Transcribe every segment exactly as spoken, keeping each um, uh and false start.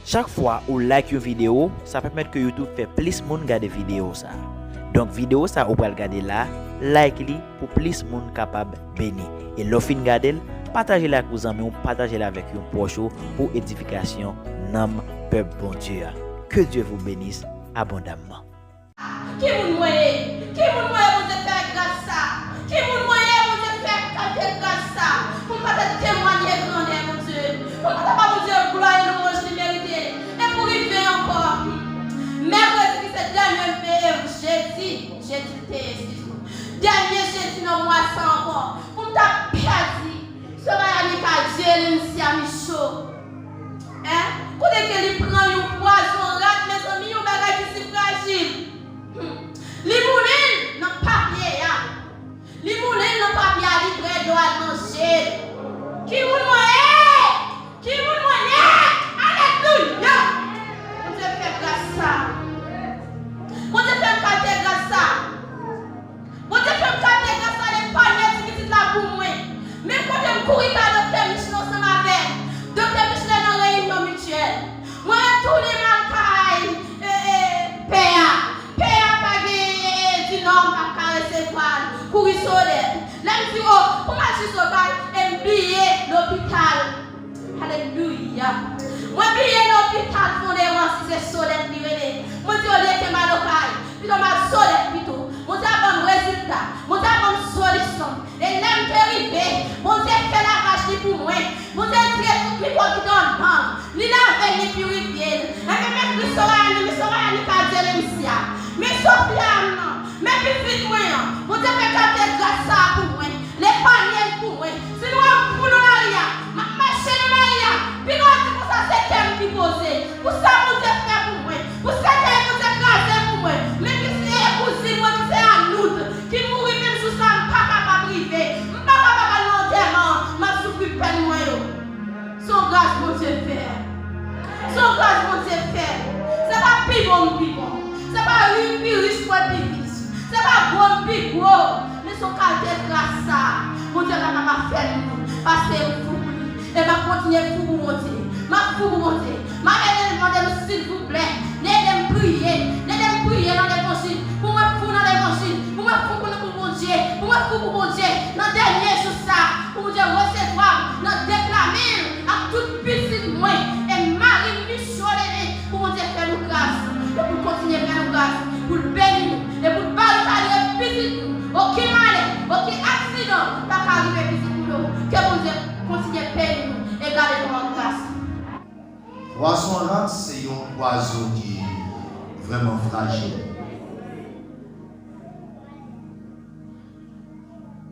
Chak fwa ou like yon videyo, sa pèmèt ke YouTube fè plis moun gade videyo sa. Donk, videyo sa ou pral gade la, like li pou plis moun kapab beni. E lè w fin gade l, pataje l ak yon zanmi w, pataje l avèk yon pwòch ou pou edifikasyon nanm pèp Bondye a. Que Dieu vous bénisse abondamment. Ki moun mwen ye? Ki moun mwen ye, Bondye fè gras sa? Ki moun mwen ye, Bondye fè kalite gras sa? Pou m pa ta temwanye grandè Bondye. Pou m pa ta ba Bondye glwa e lwanj li merite. E pou rive ankò, mèkredi ki se dènye, e, jedi, jedi l te ye, eskize m. Dènye jedi nan mwa sa ankò. Pou m ta pèdi Soraya Nika Dye, Lenisya Micho. Hein? Kote ke li pran yon pwazon rat, mezanmi, yon bagay ki si frajil. Hmm. Li moulen l nan papye a. Li moulen l nan papye a, li prè dlo al nan je l. Ki moun mwen ye? Ki moun mwen ye? Alelouya! Bondye fè gras sa. Bondye fè m kalite gras sa. Bondye fè m kalite gras la, l epanye ti pitit la pou mwen. Men kote m kouri kay Doktè Michelet ansanm avè Doktè Michelet nan reyinyon mityèl. Mwen retounen m al kay, e, e, pè a. Pè a pa gen, e, e, dinò, m pa ka resevwa l. Kouri Sodèk. Lè m di, o, pou m al jis Okay, e m bliye lopital. Alelouya. Mwen bliye lopital Fondewans, si se Sodèk li rele. Mwen di olye ke m al Okay, pito m al Sodèk pito. Bondye a ban m rezilta. Bondye a ban m solisyon. E lè m te rive, Bondye fè lavaj li pou mwen. Bondye retire tout mikwo ki te anndan l. Li lave l, li pirifye l. Enben, men Kris Soraya, men Soraya Nika Dye Lenisya. Men Sofia m nan. Men pitit mwen an. Bondye fè kalite gras sa a pou mwen. L epanye l pou mwen. Si nou wè m fou nan lari a, m ap mache nan lari a, piga w di konsa se kè m ki poze. Pou sa Bondye fè pou mwen. Pou sèkèy Bondye kraze pou mwen. Men ki se kouzin mwen ki se Anoud, ki mouri menm jou sa a, m pa kapab rive. M pa kapab al nan antèman an. M ap soufri pèn mwen yo. Se yon gras Bondye fè. Se yon gras Bondye fè. Se pa pi bon m pi bon. Se pa ri m pi rich, mwen pi rich. Se pa gwo m pi gwo. Men se yon kalite gras sa a. Bondye pa kapab fè m li. Paske m fou pou li. E m ap kontinye fou pou Bondye. M ap fou pou Bondye. M ap ede mande nou silvouplè. Ede m priye. Ede m priye nan levanjil. Pou mwen fou nan levanjil. Pou mwen fou pou, pou Bondye. Pou mwen fou pou Bondye. Nan dènye jou sa a. Pou Bondye resevwa m nan deplame l ak tout pitit mwen e mari m Micho Lene, pou Bondye fè nou gras, e pou l kontinye fè nou gras, pou l beni nou, e pou l ba nou sa nou pitit nou. Okenn malè, okenn aksidan pa ka rive pitit nou yo. Ke Bondye kontinye beni nou e gade nou an gras. Pwazon rat se yon pwazon ki vrèman frajil.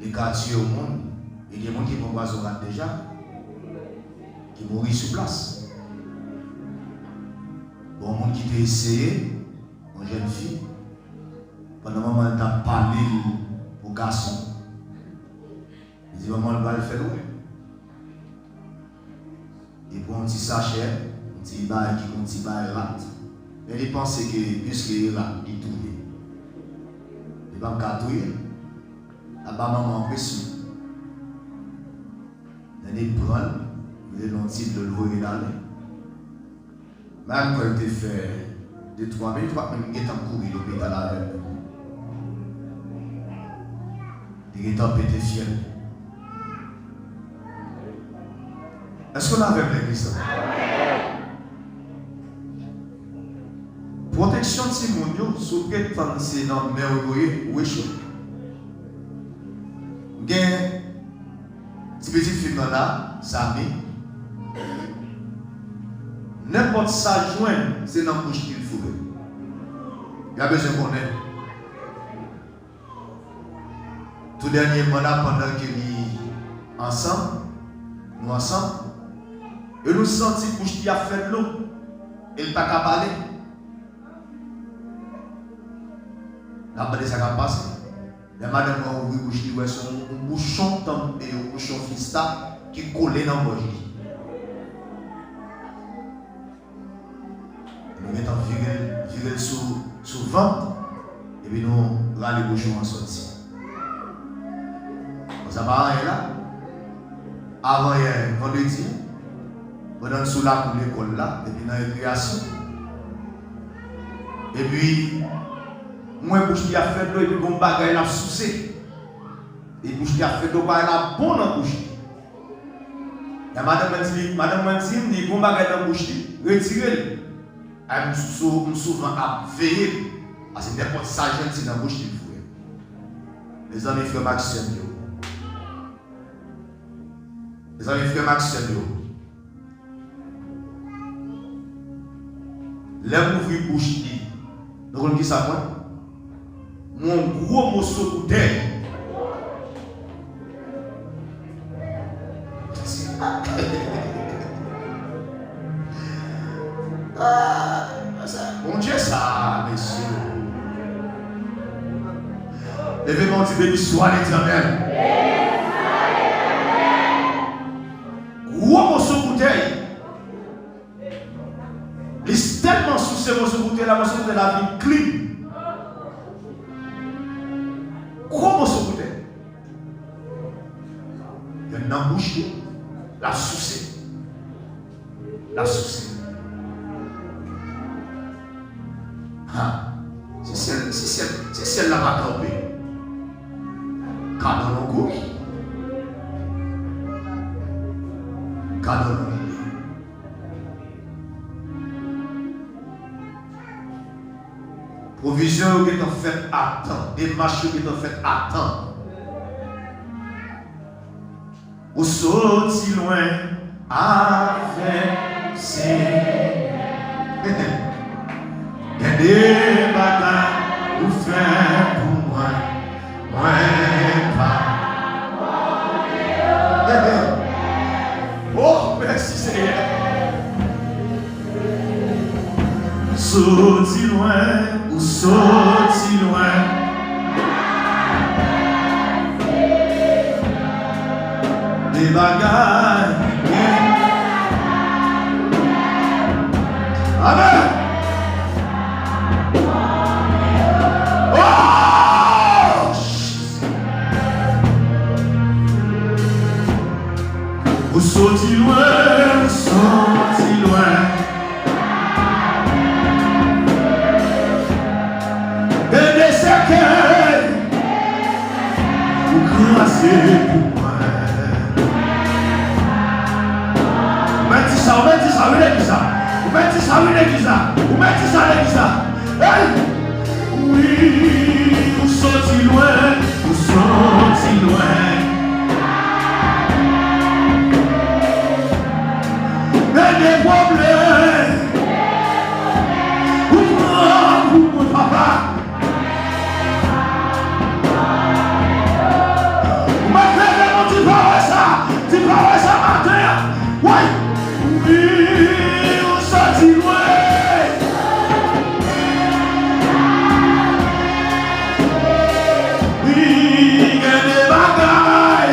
Li ka tiye yon moun. E gen moun ki pran pwazon rat deja, ki mouri sou plas. Bon, yon moun ki te eseye, yon jèn fi, pandan manman l t ap pale l pou gason, li di manman l pral fè l wè. Li pran yon ti sachè, yon ti bagay ki, yon ti bagay rat. Men li panse ke piske e rat li touye, li p ap ka touye l. L ap ba manman an presyon. Lè li pran l, li vide l nan yon ti dlo, l voye l ale. Men m kwè l te fè de twa minit, w ap menm gentan kouri lopital avè l. Li gentan pete fyèl. Èske w la avè m, legliz la? Pwoteksyon timoun yo, si w pretann se nan men w yo ye, ou echwe. Gen ti pitit fi m nan la, Samy. Nenpòt sa jwenn, se nan bouch li l foure. Y a bezwen konnen. Tou dènyèman la, pandan ke li ansanm, nou ansanm, e nou santi bouch li ap fè dlo, e l pa ka pale. N ap mande sa k ap pase. Lè madanm nan ouvri bouch li, wè se yon, yon bouchon tanm, e yon bouchon fista ki kole nan gòj li. Nou gentan vire l, vire l sou, sou vant, epi nou rale bouchon an soti. Bon, sa pa anyen la. Avan yè, vandredi, Pandan n sou lakou lekòl la, epi nan rekreyasyon. Epi, m wè bouch li ap fè dlo, epi gon bagay l ap souse. Epi bouch li ap fè dlo, bagay la bon nan bouch li. Lè madanm mwen di li, madanm mwen di m, li gon bagay nan bouch li, retire l. Ay, m sou, m souvan ap veye l. Paske nenpòt sa jwenn se nan bouch li l foure. Mezanmi, frè m ak sè m yo. Mezanmi, frè m ak sè m yo. Lè m ouvri bouch li, nou konn kisa m wè? M wè yon gwo moso boutèy. Ah, sa, Bondye sa, mesye. Leve men w, di, "Beni swa Letènèl." Gwo moso boutèy. Li tèlman souse moso boutèy la, moso boutèy la vin klin. Gwo moso boutèy. Yonn nan bouch li, l ap souse. L ap souse. Ha. Se syèl, se syèl, se syèl la pa kanpe. Gadon nou kouri. Gadon nou kouri. Pwovizyon yo gentan fèt a tan. Demach yo gentan fèt a tan. Ou soti lwen avèk Senyè. Gen de bagay ou fè pou mwen, mwen pa. Oh, mèsi Senyè. Soti lwen, ou soti lwen. De bagay. Amèn. Oh! Ou soti lwen, ou soti lwen. Bende sèkèy, ou kraze pou mwen. Ou mèt di sa, ou mèt di sa, wi, legliz la. Ou mèt di sa, wi, legliz la. Ou mèt di sa, legliz la. Hey! Wi, ou soti lwen, ou soti lwen. Bende pwoblèm, ou pran pou mwen, papa. Ou mèt leve nou di pawòl sa, di pawòl sa maten an. Woy! Wi, ou soti lwen. Wi, gen de bagay.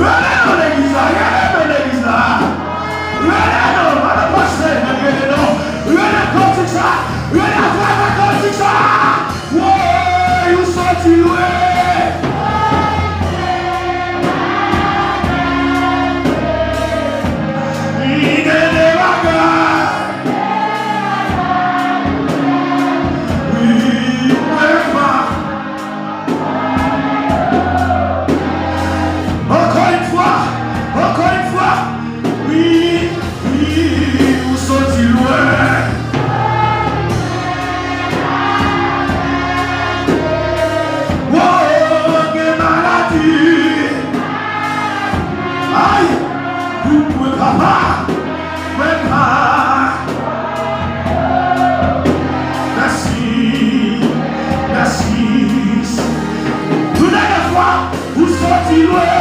Rele non legliz la, rele non legliz la. Rele non, pa nan pòch Senyè, rele non. Rele kantik sa, rele atravè kantik sa. Woy, ou soti lwen. Wi, gen de bagay. Wi, ou mèt pa. Encore une fois, encore une fois. Wi, wi, ou soti lwen. Wo, gen maladi. Ay, pou mwen, papa, mwen pa. Mèsi, mèsi. Yon dènyè fwa, ou soti lwen.